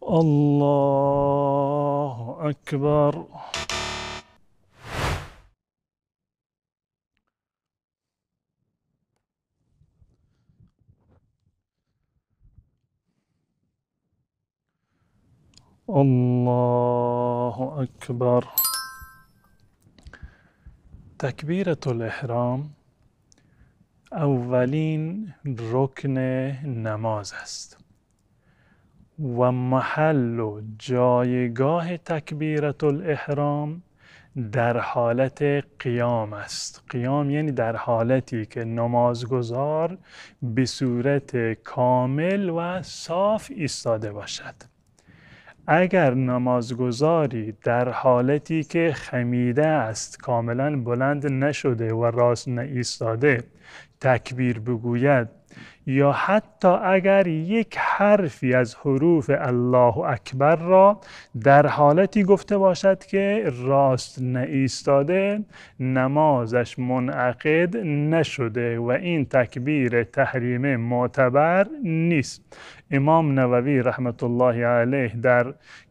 Аллоҳу акбар. Аллоҳу акбар. Такбиратул-эҳром аввалин рукни намоз аст ва маҳаллу ҷойгоҳи такбиратул-эҳром дар ҳолати қиём аст. Қиём яъне дар ҳолате ки намозгузор ба сурати комил ва соф истода бошад. Агар намозгузорӣ дар ҳолате ки хамида аст, комилан баланд нашуда ва рост наистода такбир бигӯяд, ё ҳатто агар як ҳарфе аз ҳуруфи Аллоҳу акбар ро дар ҳолате гуфта бошад ки рост наистода, намозаш мунъақид нашуда ва ин такбири таҳрима мӯътабар нест. Имом Нававӣ раҳматуллоҳи алайҳ дар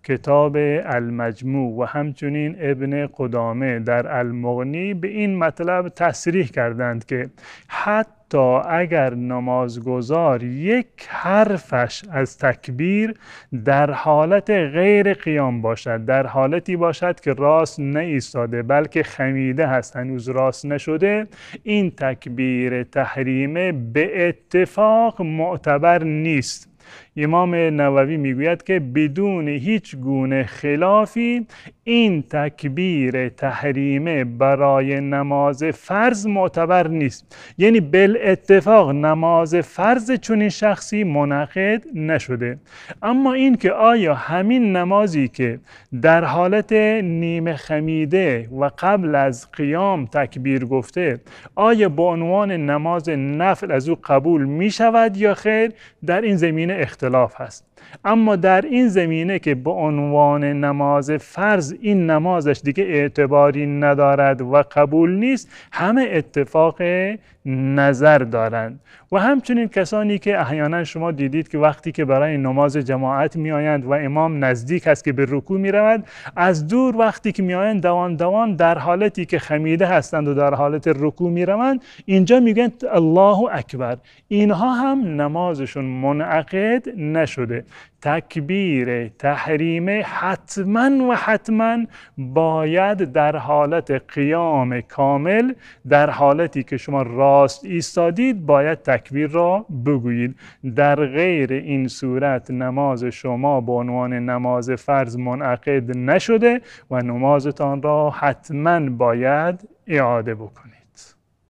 китоби Ал-Маҷмӯъ ва ҳамчунин Ибни Қудома дар Ал-Муғнӣ ба ин матлаб тасриҳ карданд, ки ҳатто агар намозгузор як ҳарфаш аз такбир дар ҳолати ғайри қиём бошад, дар ҳолате бошад ки рост наистода балки хамида ҳаст, ҳанӯз рост нашуда, ин такбири таҳрима ба иттифоқ мӯътабар нест. Имом Нававӣ мегӯяд, ки бидуни ҳеҷ гуна хилофе ин такбири таҳрима барои намози фарз мӯътабар нест. Яъне билиттифоқ намози фарз чунин шахсе мунъақид нашуда. Аммо ин ки оё ҳамин намозе ки дар ҳолати нима хамида ва қабл аз қиём такбир гуфта, оё ба унвони намози нафл аз ӯ қабул мешавад ё хайр, дар ин замина ихтилоф ҳаст. Аммо дар ин замина ки ба унвони намози фарз ин намозаш дига эътиборӣ надорад ва қабул нест, ҳама иттифоқи назар доранд. Ва ҳамчунин касоне ки аҳёнан шумо дидед ки вақте ки барои намози ҷамоат меоянд ва имом наздик ҳаст ки ба рукӯъ меравад, аз дур вақте ки меоянд давон давон дар ҳолате ки хамида ҳастанд ва дар ҳолати рукӯъ мераванд, инҷо мегӯянд Аллоҳу акбар. Инҳо ҳам намозашон мунъақид нашуда. Такбири таҳрима ҳатман ва ҳатман бояд дар ҳолати қиёми комил, дар ҳолате ки шумо рост истодед, бояд такбирро бигӯед. Дар ғайри ин сурат намози шумо ба унвони намози фарз мунъақид нашуда ва намозатонро ҳатман бояд иъода бикунед.